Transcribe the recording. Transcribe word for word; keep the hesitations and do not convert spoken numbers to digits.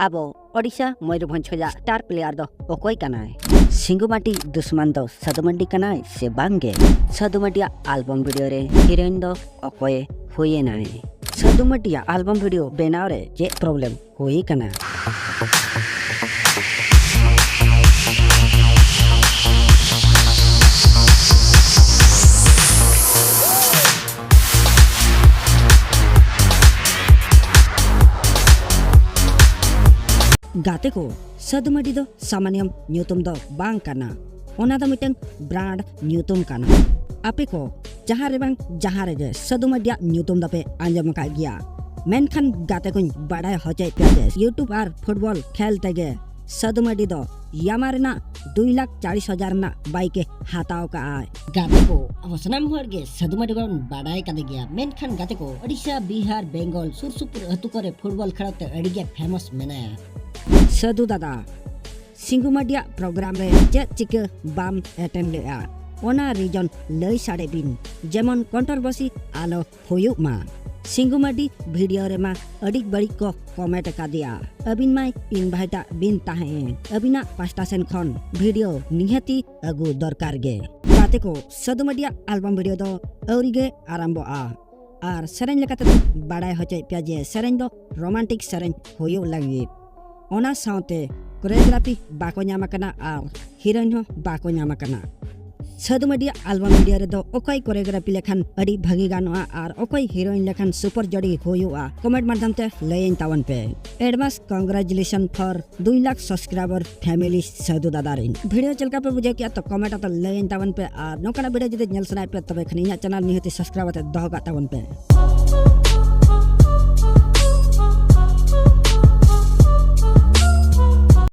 ᱟᱵᱚ ᱳᱰᱤᱥᱟ ᱢᱚᱭᱩᱨᱵᱷᱚᱸᱡᱽ ᱠᱷᱚᱱᱟᱜ star player ᱫᱚ ᱚᱠᱚᱭ ᱠᱟᱱᱟᱭ? ᱥᱤᱝᱜᱩ ᱢᱟᱨᱰᱤ ᱫᱩᱥᱢᱟᱱ ᱫᱚ ᱥᱟᱹᱫᱷᱩ ᱢᱟᱨᱰᱤ ᱠᱟᱱᱟᱭ ᱥᱮ ᱵᱟᱝ ᱜᱮ? ᱥᱟᱹᱫᱷᱩ ᱢᱟᱨᱰᱤᱭᱟᱜ ᱟᱞᱵᱚᱢ ᱵᱷᱤᱰᱤᱭᱳ ᱨᱮ ᱦᱤᱨᱳᱭᱤᱱ ᱫᱚ ᱚᱠᱚᱭᱮ ᱦᱩᱭᱮᱱᱟᱭ? ᱥᱟᱹᱫᱷᱩ ᱢᱟᱨᱰᱤᱭᱟᱜ ᱟᱞᱵᱚᱢ ᱵᱷᱤᱰᱤᱭᱳ ᱵᱮᱱᱟᱣ ᱨᱮ ᱪᱮᱫ ᱯᱨᱚᱵᱞᱮᱢ ᱦᱩᱭ ᱠᱟᱱᱟ? ᱜᱟᱛᱮ ᱠᱚ, ᱥᱟᱹᱫᱷᱩ ᱢᱟᱨᱰᱤ ᱫᱚ ᱥᱟᱢᱟᱱᱭᱚᱢ ᱧᱩᱛᱩᱢ ᱫᱚ ᱵᱟᱝ ᱠᱟᱱᱟ, ᱚᱱᱟ ᱫᱚ ᱢᱤᱫᱴᱟᱝ ᱵᱨᱟᱱᱰ ᱧᱩᱛᱩᱢ ᱠᱟᱱᱟ᱾ ᱟᱯᱮ ᱠᱚ ᱡᱟᱦᱟᱸ ᱨᱮ ᱵᱟᱝ ᱡᱟᱦᱟᱸ ᱨᱮᱜᱮ ᱥᱟᱹᱫᱷᱩ ᱢᱟᱨᱰᱤᱭᱟᱜ ᱧᱩᱛᱩᱢ ᱫᱚᱯᱮ ᱟᱸᱡᱚᱢ ᱟᱠᱟᱫ ᱜᱮᱭᱟ, ᱢᱮᱱᱠᱷᱟᱱ ᱜᱟᱛᱮ ᱠᱚᱧ ᱵᱟᱰᱟᱭ ᱦᱚᱪᱚᱭᱮᱫ ᱯᱮᱭᱟ ᱡᱮ ᱤᱭᱩᱴᱩᱵᱽ ᱟᱨ ᱯᱷᱩᱴᱵᱚᱞ ᱠᱷᱮᱞ ᱛᱮᱜᱮ ᱥᱟᱹᱫᱷᱩ ᱢᱟᱨᱰᱤ ᱫᱚ ᱭᱟᱢᱟ ᱨᱮᱱᱟᱜ ᱫᱩᱭ ᱞᱟᱠᱷ ᱪᱟᱲᱤᱥ ᱦᱟᱡᱟᱨ ᱨᱮᱱᱟᱜ ᱵᱟᱭᱤᱠ ᱮ ᱦᱟᱛᱟᱣ ᱠᱟᱜᱼᱟᱭ᱾ ᱜᱟᱛᱮ ᱠᱚ, ᱟᱵᱚ ᱥᱟᱱᱟᱢ ᱦᱚᱲ ᱜᱮ ᱥᱟᱹᱫᱷᱩ ᱢᱟᱨᱰᱤ ᱵᱚᱱ ᱵᱟᱰᱟᱭ ᱠᱟᱫᱮ ᱜᱮᱭᱟ, ᱢᱮᱱᱠᱷᱟᱱ ᱜᱟᱛᱮ ᱠᱚ, ᱳᱰᱤᱥᱟ, ᱵᱤᱦᱟᱨ, ᱵᱮᱝᱜᱚᱞ ᱥᱩᱨ ᱥᱩᱯᱩᱨ ᱟᱹᱛᱩ ᱠᱚᱨᱮ ᱯᱷᱩᱴᱵᱚᱞ ᱠᱷᱮᱞᱳᱰ ᱛᱮ ᱟᱹᱰᱤ ᱜᱮ ᱯᱷᱮᱢᱟᱥ ᱢᱮᱱᱟᱭᱟ᱾ ᱥᱟᱹᱫᱷᱩ ᱫᱟᱫᱟ, ᱥᱤᱝᱜᱩ ᱢᱟᱨᱰᱤᱭᱟᱜ ᱯᱨᱳᱜᱨᱟᱢ ᱨᱮ ᱪᱮᱫ ᱪᱤᱠᱟᱹ ᱵᱟᱢ ᱮᱴᱮᱱᱰ ᱞᱮᱜᱼᱟ? ᱚᱱᱟ ᱨᱤᱡᱚᱱ ᱞᱟᱹᱭ ᱥᱟᱰᱮ ᱵᱤᱱ, ᱡᱮᱢᱚᱱ ᱠᱚᱱᱴᱨᱳᱵᱷᱟᱨᱥᱤ ᱟᱞᱚ ᱦᱩᱭᱩᱜ ᱢᱟ᱾ ᱥᱤᱝᱜᱩ ᱢᱟᱨᱰᱤ ᱵᱷᱤᱰᱤᱭᱳ ᱨᱮᱢᱟ ᱟᱹᱰᱤ ᱵᱟᱹᱲᱤᱡ ᱠᱚ ᱠᱚᱢᱮᱱᱴ ᱟᱠᱟᱫᱮᱭᱟ᱾ ᱟᱹᱵᱤᱱ ᱢᱟᱭ ᱤᱱᱵᱷᱟᱭᱤᱴ ᱟᱜ ᱵᱤᱱ ᱛᱟᱦᱮᱸ, ᱟᱹᱵᱤᱱᱟᱜ ᱯᱟᱥᱴᱟ ᱥᱮᱱ ᱠᱷᱚᱱ ᱵᱷᱤᱰᱤᱭᱳ ᱱᱤᱦᱟᱹᱛᱤ ᱟᱹᱜᱩ ᱫᱚᱨᱠᱟᱨ ᱜᱮ᱾ ᱜᱟᱛᱮ ᱠᱚ, ᱥᱟᱹᱫᱷᱩ ᱢᱟᱨᱰᱤᱭᱟᱜ ᱟᱞᱵᱚᱢ ᱵᱷᱤᱰᱤᱭᱳ ᱫᱚ ᱟᱹᱣᱨᱤ ᱜᱮ ᱟᱨᱟᱢᱵᱚᱜᱼᱟ᱾ ᱟᱨ ᱥᱮᱨᱮᱧ ᱞᱮᱠᱟᱛᱮ ᱵᱟᱲᱟᱭ ᱦᱚᱪᱚᱭᱮᱫ ᱯᱮᱭᱟ ᱡᱮ ᱥᱮᱨᱮᱧ ᱫᱚ ᱨᱳᱢᱟᱱᱴᱤᱠ ᱥᱮᱨᱮᱧ ᱦᱩᱭᱩᱜ ᱞᱟᱹᱜᱤᱫ᱾ ᱚᱱᱟ ᱥᱟᱶᱛᱮ ᱠᱳᱨᱤᱭᱳᱜᱨᱟᱯᱷᱤ ᱵᱟᱠᱚ ᱧᱟᱢ ᱟᱠᱟᱱᱟ ᱟᱨ ᱦᱤᱨᱳᱭᱤᱱ ᱦᱚᱸ ᱵᱟᱠᱚ ᱧᱟᱢ ᱟᱠᱟᱱᱟ᱾ ᱥᱟᱹᱫᱷᱩ ᱢᱟᱨᱰᱤᱭᱟᱜ ᱟᱞᱵᱚᱢ ᱵᱷᱤᱰᱤᱭᱳ ᱨᱮᱫᱚ ᱚᱠᱚᱭ ᱠᱳᱨᱤᱭᱳᱜᱨᱟᱯᱷᱤ ᱞᱮᱠᱷᱟᱱ ᱟᱹᱰᱤ ᱵᱷᱟᱹᱜᱤ ᱜᱟᱱᱚᱜᱼᱟ ᱟᱨ ᱚᱠᱚᱭ ᱦᱤᱨᱳᱭᱤᱱ ᱞᱮᱠᱷᱟᱱ ᱥᱩᱯᱟᱨ ᱡᱳᱰᱤ ᱦᱩᱭᱩᱜᱼᱟ, ᱠᱚᱢᱮᱱᱴ ᱢᱟᱫᱽᱫᱷᱚᱢ ᱛᱮ ᱞᱟᱹᱭᱟᱹᱧ ᱛᱟᱵᱚᱱ ᱯᱮ᱾ ᱮᱰᱵᱷᱟᱱᱥ ᱠᱚᱝᱜᱨᱟᱪᱩᱞᱮᱥᱚᱱ ᱯᱷᱚᱨ ᱫᱩᱭ ᱞᱟᱠᱷ ᱥᱟᱵᱥᱠᱨᱟᱭᱵᱟᱨ ᱯᱷᱮᱢᱤᱞᱤ ᱥᱟᱹᱫᱷᱩ ᱫᱟᱫᱟ ᱨᱤᱱ᱾ ᱵᱷᱤᱰᱤᱭᱳ ᱪᱮᱫ ᱞᱮᱠᱟ ᱯᱮ ᱵᱩᱡᱷᱟᱹᱣ ᱠᱮᱜᱼᱟ ᱛᱚ ᱠᱚᱢᱮᱱᱴ ᱟᱛᱮ ᱞᱟᱹᱭᱟᱹᱧ ᱛᱟᱵᱚᱱ ᱯᱮ, ᱟᱨ ᱱᱚᱝᱠᱟᱱᱟᱜ ᱵᱷᱤᱰᱤᱭᱳ ᱡᱩᱫᱤ ᱧᱮᱞ ᱥᱟᱱᱟᱭᱮᱫ ᱯᱮ ᱛᱚᱵᱮ ᱠᱷᱟᱱ ᱤᱧᱟᱹᱜ ᱪᱮᱱᱮᱞ ᱱᱤᱦᱟᱹᱛᱤ ᱥᱟᱵᱥᱠᱨᱟᱭᱤᱵ ᱟᱛᱮ ᱫᱚᱦᱚ ᱠᱟᱜ ᱛᱟᱵᱚᱱ ᱯᱮ᱾